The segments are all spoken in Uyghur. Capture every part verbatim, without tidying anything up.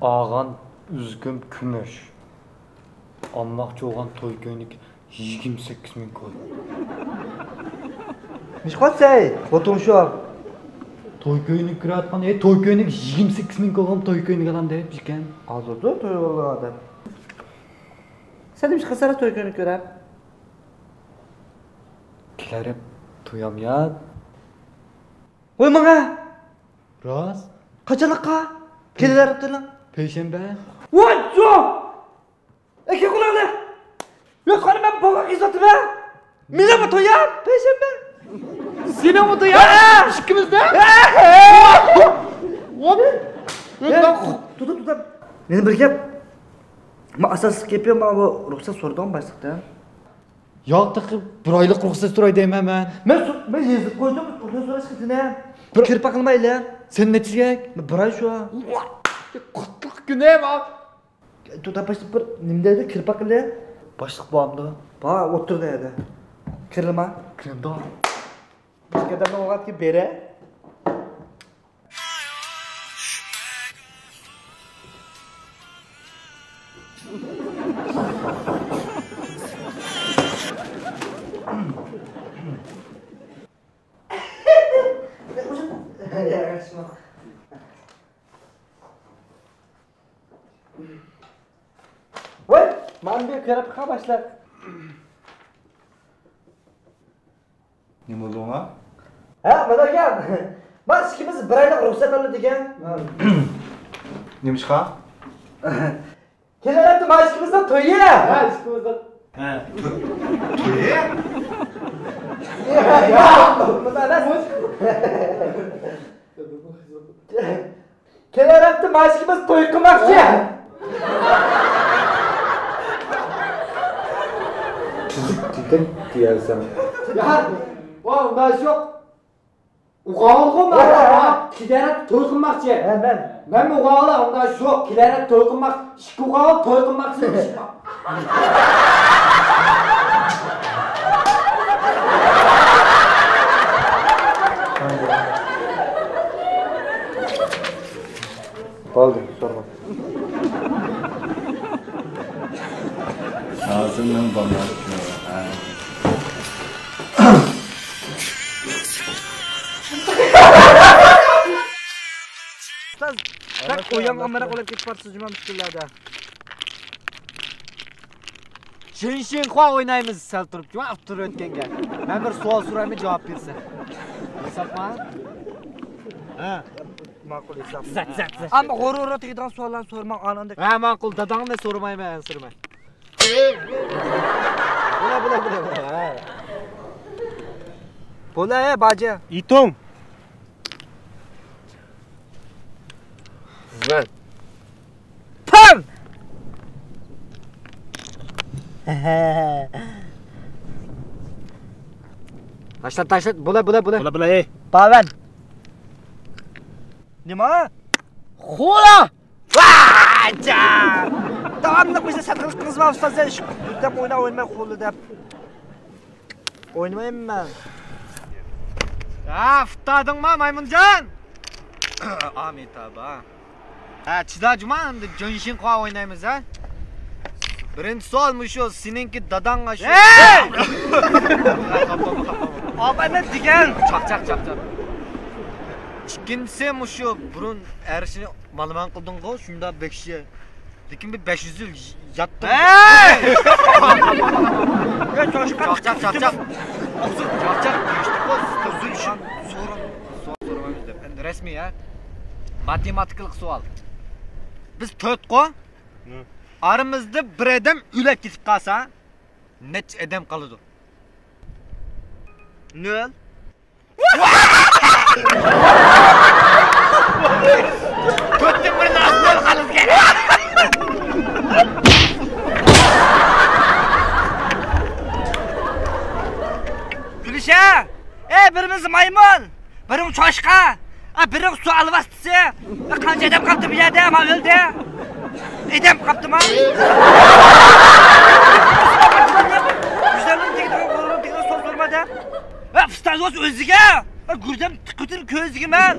ئالغان ئۈزۈكۈم كۈمۈش. ئالماقچى بولغان توي كۆينىكى يىگىرمە سەككىز مىڭ كوي. نېمىش قىلسەي، خوتۇن شۇ. توي كۆينىكى كۆرۈۋاتقان، ئەي، توي كۆينىكى يىگىرمە سەككىز مىڭ كوي بولغان توي كۆينىكى ئالام دەپ ئىكەن. ھازىردا توي بولغان ئادەم. سەن نېمىش قىلسالا توي كۆينىكى كۆرەپ؟ كېلەر ھەپ تويام يات. ۋاي ماڭا! راست؟ قاچانلىققا؟ كېلەر ھەپتىنىڭ؟ پەيشەنبە. ۋاي جو! ئەكە قۇلاقنى! يوق، قارا، مەن بوغا قىزاتىمەن! مېنىڭمۇ تويام پەيشەنبە! سېنىڭمۇ تويام؟ ھە! ئىككىمىزدە؟ ھە! ۋاپ! تۇتۇپ، تۇتۇپ. مېنىڭ بىر گەپ. مەن ئاساسلىق گېپى، مانا بۇ رۇخسەت سورىدىغان باشلىقتىن. ياق، تېخى بىر ئايلىق رۇخسەت سوراي دەيمەن مەن. مەن سو-، مەن يېزىپ قويدۇم، رۇخسەت سوراشقا سېنى. بىر كىرىپ باقىلمايلى. سەن نەچچە كەك؟ بىر ئاي شۇ. قاتلىق كۈنۈم. تۇتا باشلىق بىر نېمە دەيدۇ، كىرىپ باقىلى. باشلىق بارمىدۇ؟ بار، ئولتۇر دەيدۇ. كىرىلما. كىرىمدۇ؟ بىر قەدەمنى ئوڭغاتكى بېرە. ۋاي، مانا بىر كۆرۈپ باقا باشلىق. نېمە بولدى ئاڭا؟ ھە، مانا ئاكام. ما ئىككىمىز بىر ئايلىق رۇخسەت ئالدى دېگەن. نېمىشقا؟ كېلەر ھەپتە ما ئىككىمىزنىڭ تويى. ھە، ئىككىمىزنىڭ. ھە، تو-، تويى؟ ياق، بۇنداق ئەمەس. كېلەر ھەپتە ما ئىككىمىز توي قىلماقچى. تۈزۈك دېگەن دېيەلسەم. يا، ۋاي، ئۇنداق ئىش يوق. ئۇقاۋالغۇ مانا، كېلەر ھەپتە توي قىلماقچى. ھە، مەن. مەنمۇ ئۇقاۋالا، ئۇنداق ئىش يوق. كېلەر ھەپتە توي قىلماق، ئىككى ئۇقاۋال توي قىلماقچى. بولدى، سورىما. ھازىر مەن بالىلار. ئۇستاز، بەك ئويۇنغا مەرەق بولۇپ كېتىپ بارسىز جۇما مۈشكۈللەردە. شىنشىنخۇا ئوينايمىز سەل تۇرۇپ، جۇما ئۇتتۇرۇپ ئۆتكەنگە. مەن بىر سوئال سورايمەن، جاۋاب بېرىسەن. ھېسابما؟ ھە. ماقۇل ھېساب. زەت، زەت، زەت. ئەمما غۇرۇر تېگىدىغان سوئاللارنى سورىماڭ، ئاناندەك. ھە، ماقۇل، داداڭنى سورىمايمەن، سورىماي. بولا، بولا، بولا، بولا، ھە. بولا، ھە، باجى. ئېيتىڭ. زەن. پام! تاشلا، تاشلا، بولا، بولا، بولا. بولا، بولا، ئەي. باۋەن. نېمە؟ خولا! ۋاجا! داۋاملىق بىزنى سەت قىلىپ قىزما ئۇستاز، سەن شۇ دەپ ئوينا، ئوينىماي خولا دەپ. ئوينىمايمەن مەن. ھە، ئۇتتۇردۇڭما، مايمۇنجان؟ ئامىتابا. ھە، چىدا جۇما، ئەمدى جۆنشىنخۇا ئوينايمىز، ھە؟ بىرىنچى سوئال مۇشۇ، سېنىڭكى داداڭغا شۇ. ھەي! خاپا بولما، خاپا بولما. ئاپا، مەن دېگەن. چاقچاق، چاقچاق. ئىككىنچىسى مۇشۇ، بۇرۇن ھەر ئىشنى مالىمان قىلدىڭغۇ، شۇنداق بەك ئىشى. لېكىن بىر بەش يۈز يىل ياتتىم. ھەي! يا، چاشقان. چاقچاق، چاقچاق. چاقچاق دېيىشتىكقۇ، ئۇزۇن ئىشىم. سورۇن، سوئال سورىمايمىز دەپ. ئەمدى رەسمىي، ھە؟ ماتېماتىكىلىق سوئال. بىز تۆتقۇ. ھە. ئارىمىزدا بىر ئادەم ئۆلۈپ كېتىپ قالسا، نەچچە ئادەم قالىدۇ؟ نۆل. تۆتتىن بىرىنى ئاستىغا قالىدىكەن. كۈلۈشە! ئەي، بىرىمىز مايمۇن، بىرىڭ چاشقان، ئا، بىرىڭ سۇ ئالۋاستىسى. ئا، قانچە ئادەم قاپتۇ بۇ يەردە؟ ما ئۆلدى. ئادەم قاپتۇما؟ يۈزلەرنىڭ تېگىدىغان، قولىنىڭ تېگىدىغان سوز بولما دەپ. ھە، ئۇستاز بولسا ئۆزىگە. ھە، گۈردەم تىقىتىن كۆزىگە مەن.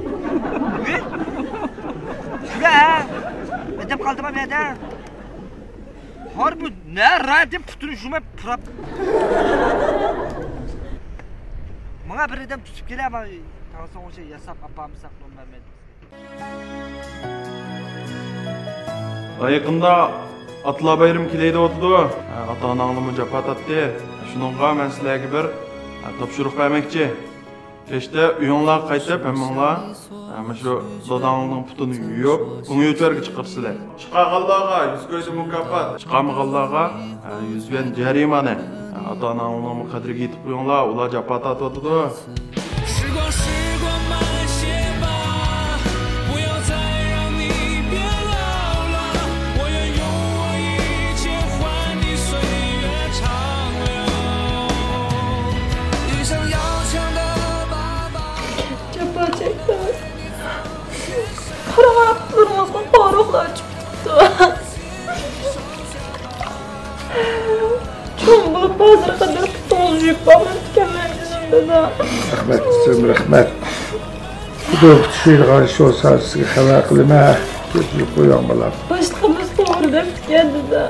ھە؟ شۇلە، ھە؟ دەپ قالدىما بۇ يەردە؟ ھاربۇ نە رادىم پۇتىنى يۇماي پۇراپ. ماڭا بىر ئادەم تۇتۇپ كېلە، ماڭا تاڭسىڭ ئوشۇ ياساپ ئاپارمىساق نومۇر بەرمەيدۇ. ھە، يېقىندا ئاتىلار بايرىمى كېلەي دەۋاتىدۇ. ھە، ئاتا-ئاناڭلارمۇ جاپا تارتتى. شۇنىڭغا مەن سىلەرگە بىر، ھە، تاپشۇرۇق بەرمەكچى. كەچتە ئۆيۈڭلارغا قايتىپ، ھەممىڭلار، ھە، مۇشۇ داداڭلارنىڭ پۇتىنى يۇيۇپ، كومپيۇتېرگە چىقىرىسىلەر. چىقارغانلارغا يۈز كويدىن مۇكاپات، چىقارمىغانلارغا، ھە، يۈز يۈەن جەرىمانە. ھە، ئاتا-ئاناڭلارنىڭ قەدرىگە يېتىپ قويۇڭلار، ئۇلار جاپا تارتىۋاتىدۇ. جاپا چەكتىڭىز. قاراڭ، ئاپىلىرىڭىزغا قورۇقلار چۈشۈپ كېتىپتۇ. چوڭ بولۇپ ھازىرغا قەدەر پۇتىڭىزنى يۇيۇپ باقماپتىكەنمەن جېنىم دادا. رەھمەت قىزىم، رەھمەت. خۇدا پۇت يۇيىدىغان ئىش بولسا سىزگە خەۋەر قىلىمەن. كۆز يۇيۇپ قويۇڭ بالام. باشلىقىمىز توغرا دەپتىكەن دادا.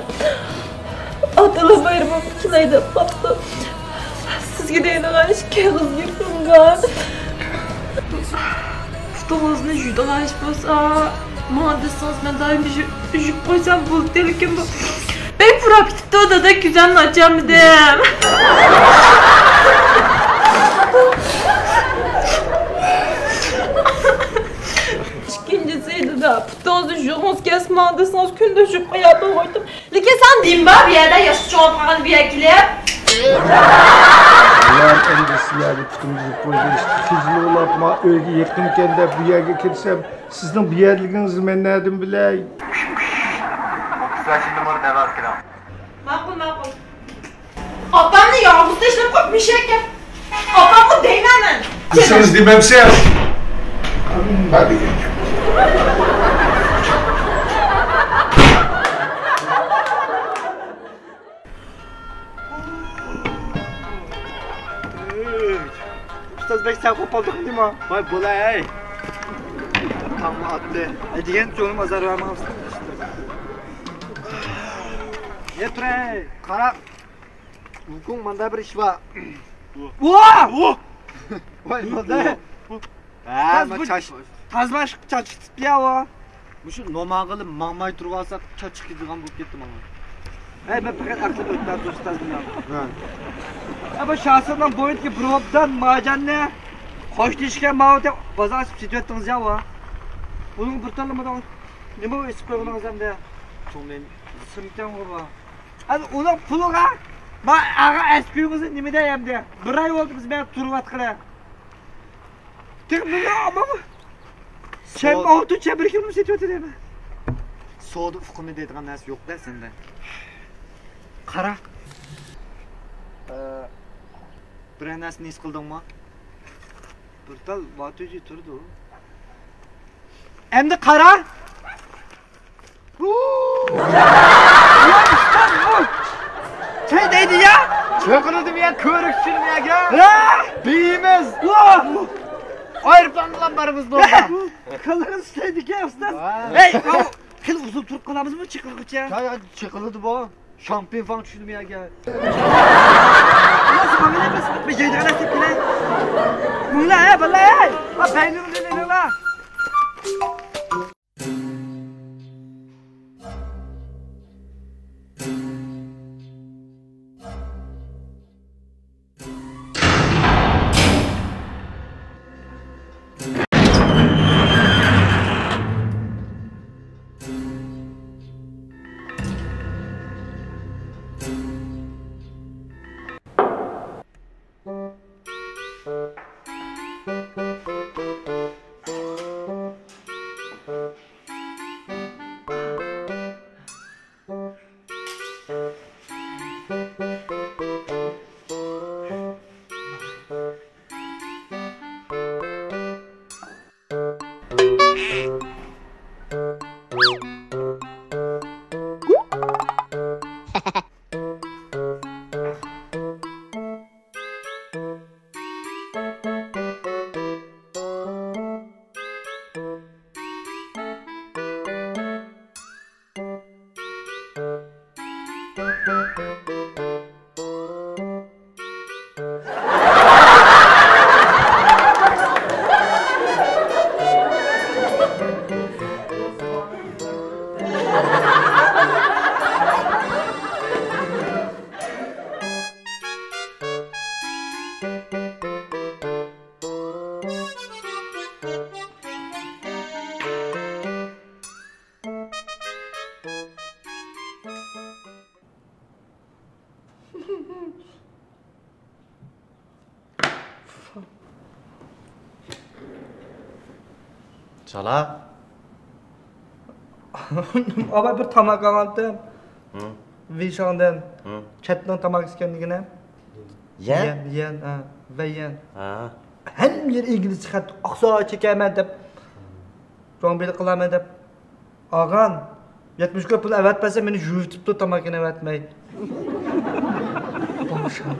ئاتىلار بايرىمىغا كېلەي دەپ قاپتۇ. سىزگە دەيدىغان ئىش كېغىز يېقىنغا. پۇتىڭىزنى يۇيىدىغان ئىش بولسا، ماڭا دېسىڭىز، مەن دائىم يۇ-، يۇيۇپ قويسام بولدى، لېكىن بۇ بەك پۇراپ كېتىپتۇ، دادا، كۆزۈمنى ئاچالمىدىم. ئىككىنچىسى، دادا، پۇتىڭىزنى يۇغىڭىز كەلسە، ماڭا دېسىڭىز، كۈندە يۇيۇپ قوياتتىم. لېكىن ساڭا نېمە بار بۇ يەردە، ياشقا چوڭاپ قالغان بۇ يەرگە كېلىپ؟ بۇلار ئەمدى سىلەرگە پۇتۇمنى يۇيۇپ قويدى، ئىشتە خىجىل ئۇلاپ، ما ئۆيگە يېقىنكەن دەپ بۇ يەرگە كىرسەم، سىزنىڭ بۇ يەردىلىكىڭىزنى مەن نەدىن بىلەي؟ سىلەر شۇندىمۇ دەۋا كىرىڭ. ماقۇل، ماقۇل. ئاپامنى يالغۇز تاشلاپ قويۇپ مېشەككە. ئاپامغا دەيمەن مەن. دېسىڭىز دېمەمسىز. نېمە دېگەن گەپ؟ ئۇستاز بەك سەل قوپالدىق دېما. ۋاي بولاي ھەي. تاڭمۇ ئاتتى. ئەي دېگەن كۆڭلۈم ئازار بەرمەڭ. يە تۇراي، قارا. ۋۇكۇڭ، ماندا بىر ئىش بار. ۋا! ۋا! ۋاي، ماندا. ھە، تاز ما بۇ چاچ. تاز باشقا چاچ كېتىپتۇ يا ۋا. مۇشۇ نوماغىلى ماڭماي تۇرۇۋالساق، چاچ چىقىدىغان بولۇپ كەتتى ماڭا. ھەي، مەن پەقەت ئەقلىم ئۆتمەپتۇ ئۇستاز بىلەن. ھە. ھە، بۇ شاھسىنىڭ بوينىدىكى بىر ئوبدان ماجاننى قوش تېشىكە ماۋۇ دەپ بازار ئېچىپ سېتىۋەتتىڭىز يا ۋا. بۇنىڭ بىر تاللىمىدىڭىز. نېمە ئېسىپ قويغىنىڭىز ئەمدى؟ چوڭ مەن. سىمكەڭغۇ بۇ. ئەمدى ئۇنىڭ پۇلىغا ما ئاغا ئەسپىيىڭىزنى نېمە دەي ئەمدى؟ بىر ئاي بولدى بىز مەن تۇرۇۋاتقىلى. تېخى مېنى ئامما سەن سو-، ئالتە چەبىرىكىمنى سېتىۋاتىدۇ دەيمەن. سودا ئۇقۇمى دەيدىغان نەرسە يوق-دە سەندە. قارا. ئە، بىرەر نەرسىنى ھېس قىلدىڭمۇ؟ بىر تال ۋاتۇجى تۇرىدۇ. ئەمدى قارا. سەن دەيدۇ يا. چېقىلدىم يا، كۆرۈك چۈشۈرمىگە. ھە؟ بىيىمىز. ئايروپىلان بىلەن بارىمىز بولغان. قىلىقىز ئىشلەيدىكەن ئۇستاز. ھە. ھەي، خېلى ئۇزۇن تۇرۇپ قالامىزمۇ چېقىلغۇچە؟ يا، يا، چېقىلىدۇ بۇ. شامپىن فاڭ چۈشۈرمىگە. مۇڭلا، ھە، باللا، ھەي. ھە، بەينىڭنى نېمىلا. چالا. ئاۋاي بىر تاماكا ئالغانتىم. ۋېيشاڭدىن. چەتنىڭ تاماكىسى ئىكەن دېگىنە. يەن؟ يەن، يەن، ھە، ۋەييەن. ھە. ھەممە يەر ئىنگلىزچە خەت، ئاقسا چېكەرمەن دەپ، جۇاڭبىلىق قىلارمەن دەپ ئالغان. يەتمىش كوي پۇل ئەۋەتمەسە مېنى يۇيۇۋېتىپتۇ، تاماكىنى ئەۋەتمەي. بوشاڭ.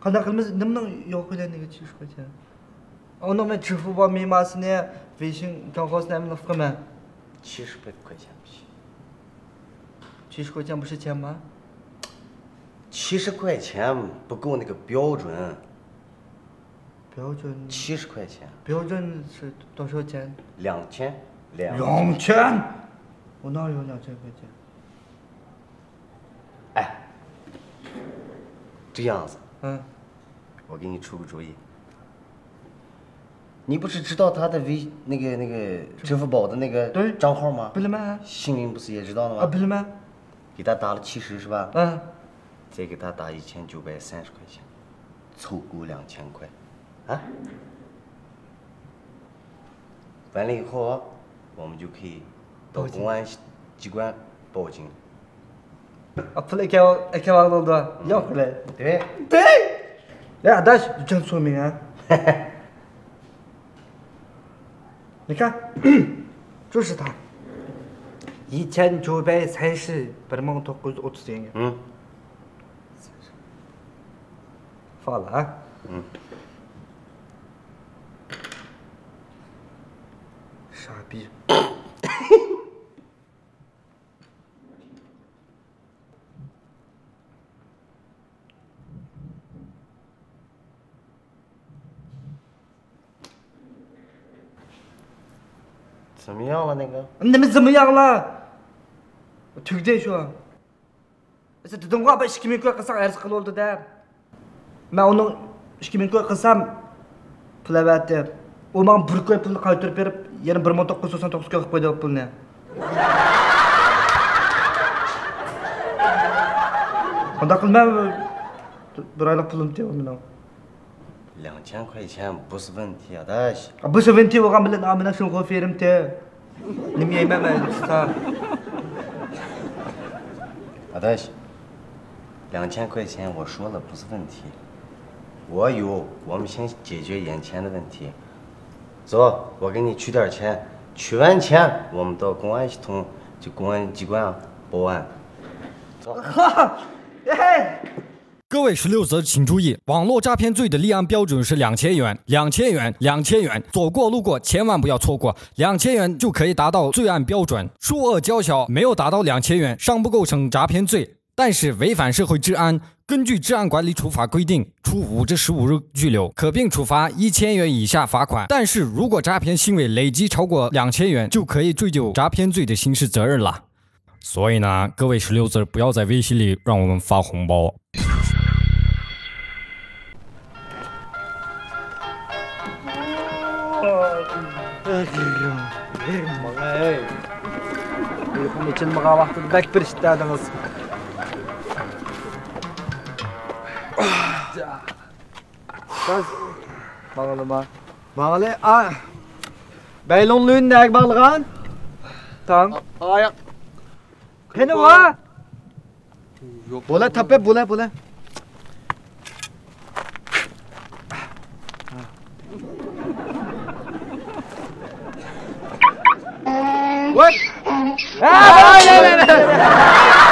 قانداق قىلىمىز؟ نېمىنىڭ يوق بىلەن نېگە چىش قويچە؟ ئۇنىڭ مەن چىفۇ بار مېماسىنى، ۋېيشىڭ كونفوسنى ئەمىن قىلىمەن. چىش قويۇپ قويچامش. چىش قويچام بۇ شۇ چەمما؟ 七十块钱，不够那个标准。标准。七十块钱。标准是多少钱？两千。两千。我哪有两千块钱？ 哎，这样子，嗯，我给你出个主意。你不是知道他的微那个那个支付宝的那个对账号吗？不是吗？星云不是也知道了吗？啊，不是吗？给他打了七十是吧？嗯，再给他打一千九百三十块钱，凑够两千块，啊？ 完了以后，我们就可以到公安机关报警。 ھە، پۇل ئەكەۋالغىلى بولىدۇ. ياق، بىلەي. دەي. دەي. يا ئاداش، جان سومىڭ ھە. 你看，就是他。一千九百三十，بىر مىڭ توققۇز يۈز ئوتتۇز دېگەن گەپ. 嗯。 فالا. شاپى. زىمىياڭلا نېگە؟ نېمە زىمىياڭلا؟ تۈگدى شۇ. سەن دېدىڭغۇ، ئاپا ئىككى مىڭ كوي قىلساڭ ئەرز قىلىۋالىدۇ دەپ. مەن ئۇنىڭ ئىككى مىڭ كوي قىلسام، پۇل ئەۋەتتى. ئۇ ماڭا بىر كوي پۇلنى قايتۇرۇپ بېرىپ، يەنە بىر مىڭ توققۇز يۈز توقسان توققۇز كوي قىلىپ قويدى پۇلنى. قانداق قىلىمەن؟ بىر ئايلىق پۇلۇم تېۋە مېنىڭ. 两千块钱不是问题，ئاداش. بۇ سۇ ۋىنتى بولغان بىلەن، ئا، مېنىڭ شۇڭخۇ فېرىمتى. نېمە يەيمەن مەن، ئۇستا؟ ئاداش، 两千块钱我说了不是问题。我有，我们先解决眼前的问题。走，我给你取点钱，取完钱，我们到公安系统，就公安机关啊，报案。走。 各位十六则请注意，网络诈骗罪的立案标准是两千元，两千元，两千元，走过路过千万不要错过，两千元就可以达到罪案标准，数额较小，没有达到两千元，尚不构成诈骗罪。但是违反社会治安，根据治安管理处罚规定，处五至十五日拘留，可并处罚一千元以下罚款。但是如果诈骗行为累计超过两千元，就可以追究诈骗罪的刑事责任了。 所以呢，各位十六字儿不要在微信里让我们发红包。 ماڭاي. ئۇيقۇم ئېچىلمىغان ۋاقتىدا بەك پىرىشتە ئىدىڭىز. ئۇستاز، ماڭىلىما. ماڭىلى، ئا، بەيلوڭلۈن نەگە باغلىغان؟ تاڭ. ئاياق. قېنى ۋا؟ بولە، تاپە، بولە، بولە. ۋاي! ۋاي، ۋاي، ۋاي، ۋاي!